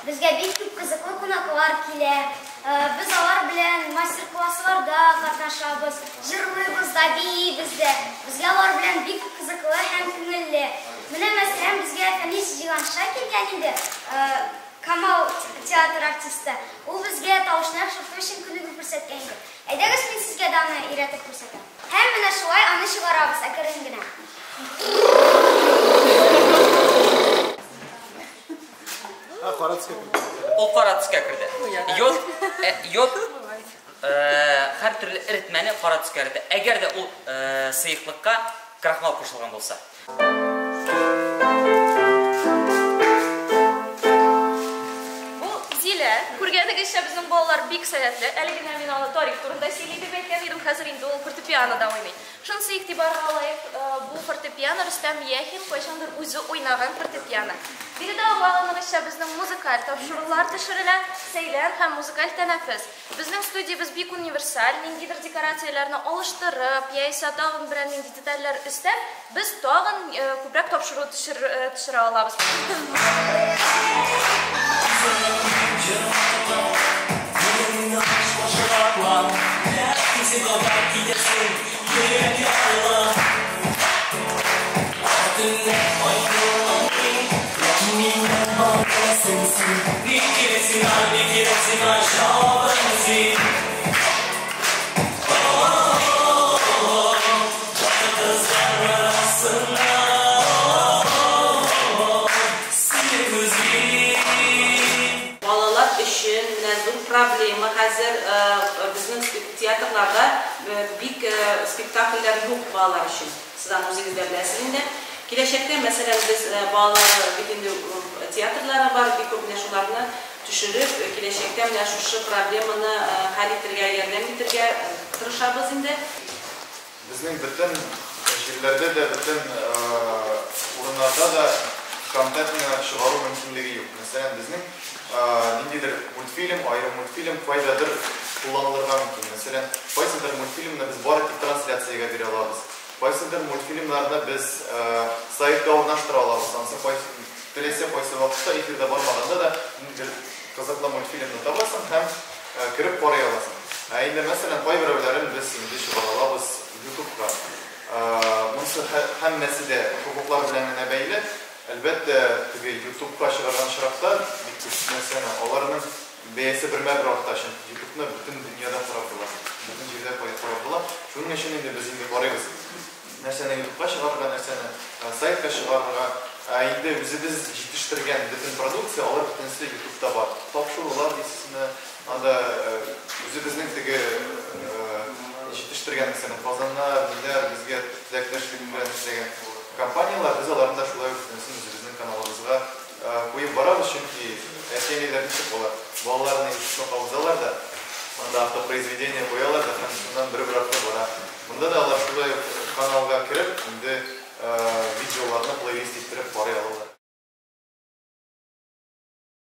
Безгә бик күп кызыклы кунаклар килә. Без алар белән мастер-классларда катнашабыз, җырлыйбыз да, биибез дә. Безгә алар белән бик кызыклы һәм күңелле. Менә, мәсәлән, безгә Фәнис Җиһанша килгән иде, Камал театр артисты. Ул безгә тавышны яхшырту өчен күнегү күрсәткән иде. Әйдәгез, мин сезгә дә аны өйрәтеп күрсәтәм. Һәм менә шулай аны чыгарабыз әкрен генә. Кара төскә керде. Ул кара төскә керде. Йод, йод һәр төрле эретмәне кара төскә эретә. Әгәр дә ул сыеклыкка крахмал кушылган булса. Бу Зилә. Күргәнегезчә, безнең балалар бик сәләтле. Әле генә мин аны тарих турында сөйли дип әйткән идем, хәзер инде ул фортепианода уйный. Шунысы игътибарга лаек, бу фортепиано Рөстәм Яхин кайчандыр үзе уйнаган фортепиано. Биредә аңлаганыгызча, безнең музыкаль тапшырулар төшерелә, сәйлән һәм музыкаль тәнәфес. Безнең студиябез бик универсаль, ниндидер декорацияләрне алыштырып, яисә тагын берәр нинди детальләр өстәп, без тагын күбрәк тапшыру төшерә алабыз. Балалар өчен менә зур проблема хәзер, безнең театрларда бик спектакльләр юк балалар өчен. Сез аны үзегез дә беләсез инде. Киләчәктә, мәсәлән, без балалар бит инде театрлары бар, бик күп менә шуларны төшереп, киләчәктә менә шушы проблеманы хәл итәргә, ярдәм итәргә тырышабыз инде. Безнең бөтен җирләрдә дә, бөтен урыннарда да контентны чыгару мөмкинлеге юк. Мәсәлән, безнең ниндидер мультфильм, аерым мультфильм кайдадыр кулланылырга мөмкин. Мәсәлән, кайсыдыр мультфильмны без бары тик трансляциягә бирә алабыз. Кайсыдыр мультфильмнарны без сайтка урнаштыра алабыз. Ансы теләсә кайсы вакытта эфирда бармаганда да ниндидер кызыклы мультфильмны табасың һәм кереп карый аласың. Ә инде, мәсәлән, кайберәүләрен без инде чыгара алабыз YouTube'ка. Монысы һәммәсе дә хокуклар белән генә бәйле. Әлбәттә, теге YouTube'ка чыгарган очракта бик күп нәрсәне аларның бәясе бермә-бер арта, чөнки YouTube'ны бөтен дөньяда карап була, бөтен җирдә карап була. Шуның өчен инде без инде карыйбыз, нәрсәне YouTube'ка чыгарырга, нәрсәне сайтка чыгарырга. Ә инде үзебез җитештергән бөтен продукция, алар бөтенесе YouTube'та бар. Тапшырулар дисезме, анда үзебезнең теге җитештергән, мәсәлән, Казаннар, ниләр, безгә теләктәшлек белән эшләгән компанияләр, без аларны да шулай ук бөтенесен үзебезнең каналыбызга куеп барабыз, чөнки әти-әниләр ничек алар балаларны YouTube'ка кабызалар да, анда автопроизведение куялар да һәм шуннан бер-бер артлы бара. Монда да алар шулай ук каналга кереп, инде видеоларны плейлист иттереп карый алалар.